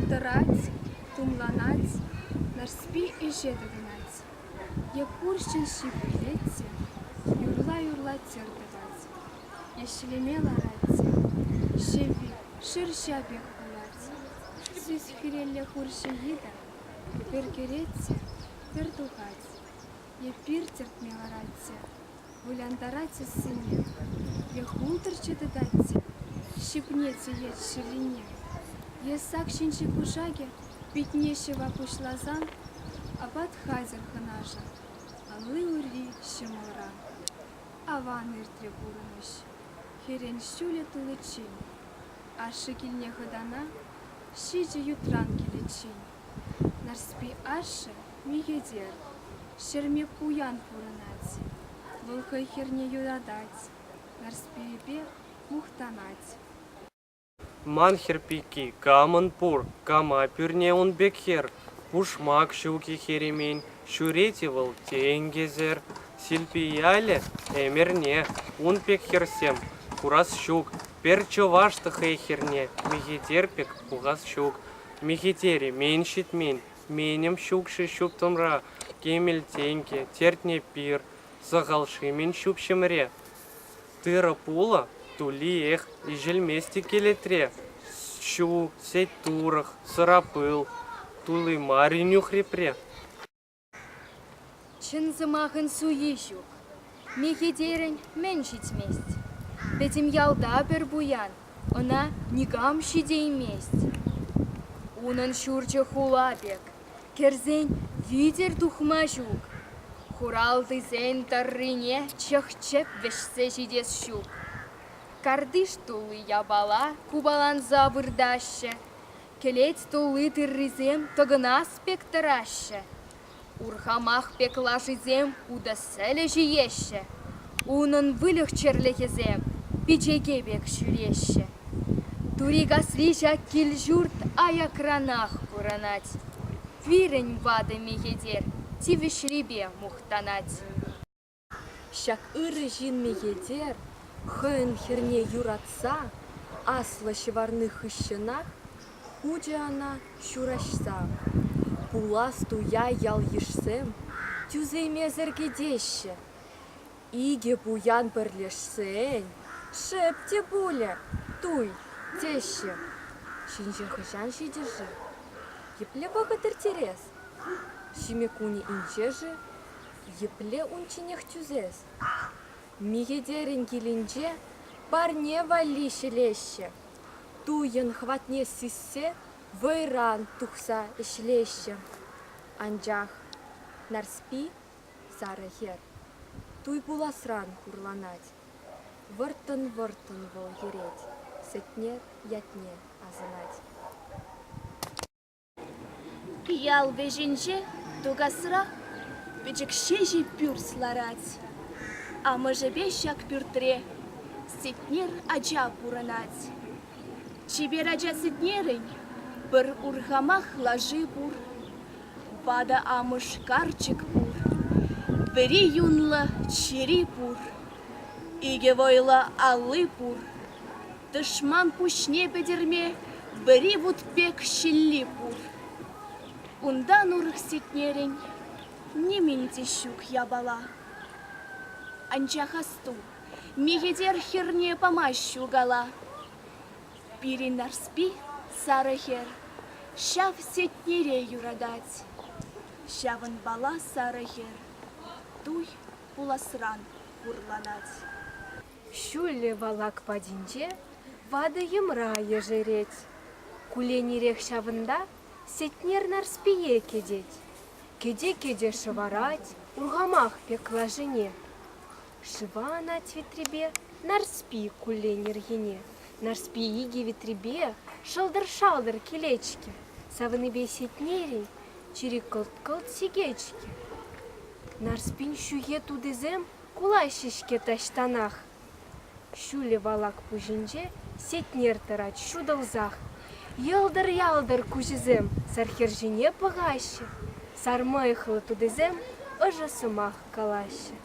Тӑрать, тумланать, Нарспи ӗҫе тытӑнать. Е пурҫӑн ҫип илет те юрла-юрла тӗр тӑвать, е ҫӗлеме ларать те ҫӗвви шӑрҫа пек пулать. Сӳс хӳреллӗ хурҫӑ йытӑ пӗр кӗрет те пӗр тухать, е пир тӗртме ларать те вылянтарать уссине, е хултӑрчӑ тытать те ҫипне тӳет ҫӗррине, е сак ҫинчи кушакӗ питне ҫӑва пуҫласан апат хатӗр хӑнашӑн, алли-ури ҫӑмӑлран. Аван иртрӗ пурӑнӑҫ, хӗрӗн ҫулӗ туличчен, ашшӗ килне хӑтана ҫичӗ ютран киличчен. Нарспи ашшӗ Михетер, ҫӗрме пуян пурӑнать. Вӑл хӑй хӗрне юратать, Нарспийӗпе мухтанать. Ман хӗр пики камӑн пур, кама пӳрне ун пек хӗр? Пушмак ҫук-и хӗремен, ҫӳрет-и вӑл тенкӗсӗр? Силпи ялӗ ӗмӗрне ун пек хӗрсем курас ҫук. Пӗр чӑваш та хӑй хӗрне Михетер пек пухас ҫук. Михетере мен ҫитмен, менӗм ҫук-ши ҫуп-тӑмра, кӗмӗл тенкӗ, тертне пир, сахал-ши-мӗн ҫӳп-ҫӗмре? Тырӑ-пулӑ туллиех ишӗлмест-и кӗлетре? Ҫу, сӗт-турӑх, сӑра-пыл тулли мар-и нӳхрепре? Чӑн сӑмахӑн суйи ҫук. Мехетерӗн мӗн ҫитмест? Пӗтӗм ялта пӗр пуян, ӑна никам ҫитеймест. Унӑн ҫурчӗ хула пек, кӗрсен витӗр тухма ҫук. Хуралтисен тӑррине чӑх-чӗп вӗҫсе ҫитес ҫук. Картиш тулли япала купаланса выртаҫҫӗ, кӗлет тулли тыррисем тӑкӑнас пек тӑраҫҫӗ. Урхамах пек лашисем утӑ-сӗлӗ ҫиеҫҫӗ, унӑн выльӑх-чӗрлӗхӗсем пичеке пек ҫӳреҫҫӗ. Турикасри ҫак кил-ҫурт аякранах курӑнать. Пирӗн ватӑ Михетер тивӗҫлипе мухтанать. Ҫак ырӑ ҫын Михетер хӑйӗн хӗрне юратса аслӑ ҫӑварни хыҫҫӑнах хучӗ ӑна ҫураҫса. Пулас туя ял-йышсем тӳсеймесӗр кӗтеҫҫӗ. Икӗ пуян пӗрлешсен шеп те пулӗ туй теҫҫӗ. Ҫинҫе хӑҫан ҫитӗ-ши? Епле вӑхӑт ирттерес? Ҫимӗк кунӗ инҫе-ши? Епле унчченех тӳсес? Михетерӗн килӗнче парне валли ҫӗлеҫҫӗ. Туйӑн хӑватне сиссе вӑйран тухса ӗҫлеҫҫӗ. Анчах Нарспи, сарӑ хӗр, туй пуласран хурланать. Вӑрттӑн-вӑрттӑн вӑл йӗрет, Сӗтнер ятне асӑнать. Ял вӗҫӗнче Тукасра пӗчӗк ҫеҫ пӳрт ларать. Амӑшӗпе ҫак пӳртре Сетнер ача пурӑнать. Чипер ача Сетнерӗн пӗр урхамах лаши пур, ватӑ амӑш карчӑк пур, вӗри юнлӑ чӗри пур, икӗ вӑйлӑ алли пур. Тӑшман пуҫне пӗтерме вӗри вут пек ҫилли пур. Унтан урӑх Сетнерӗн нимӗн те ҫук япала. Анчах асту, Михетер хӗрне памасть ҫукала. Пирӗн Нарспи, сарӑ хӗр, ҫав Сетнере юратать. Ҫавӑнпала сарӑ хӗр туй пуласран хурланать. Ҫӳллӗ валак патӗнче ватӑ йӑмра ешерет. Кулленрех ҫавӑнта Сетнер Нарспие кӗтет. Кӗте-кӗте шӑварать урхамах пек лашине. Шыва анать витрепе Нарспи куллен ирхине. Нарспи икӗ витрепе шӑлтӑр-шалтӑр килет-ҫке. Савӑннипе Сетнерӗн чӗри кӑлт-кӑлт сикет-ҫке. Нарспин ҫӳхе тутисем Кулаҫҫӗ-ҫке таҫтанах. Ҫӳлӗ валак пуҫӗнче Сетнер тӑрать ҫутӑлсах. Йӑлтӑр-ялтӑр куҫӗсем сар хӗр ҫине пӑхаҫҫӗ, сар мӑйӑхлӑ тутисем ӑшӑ сӑмах калаҫҫӗ.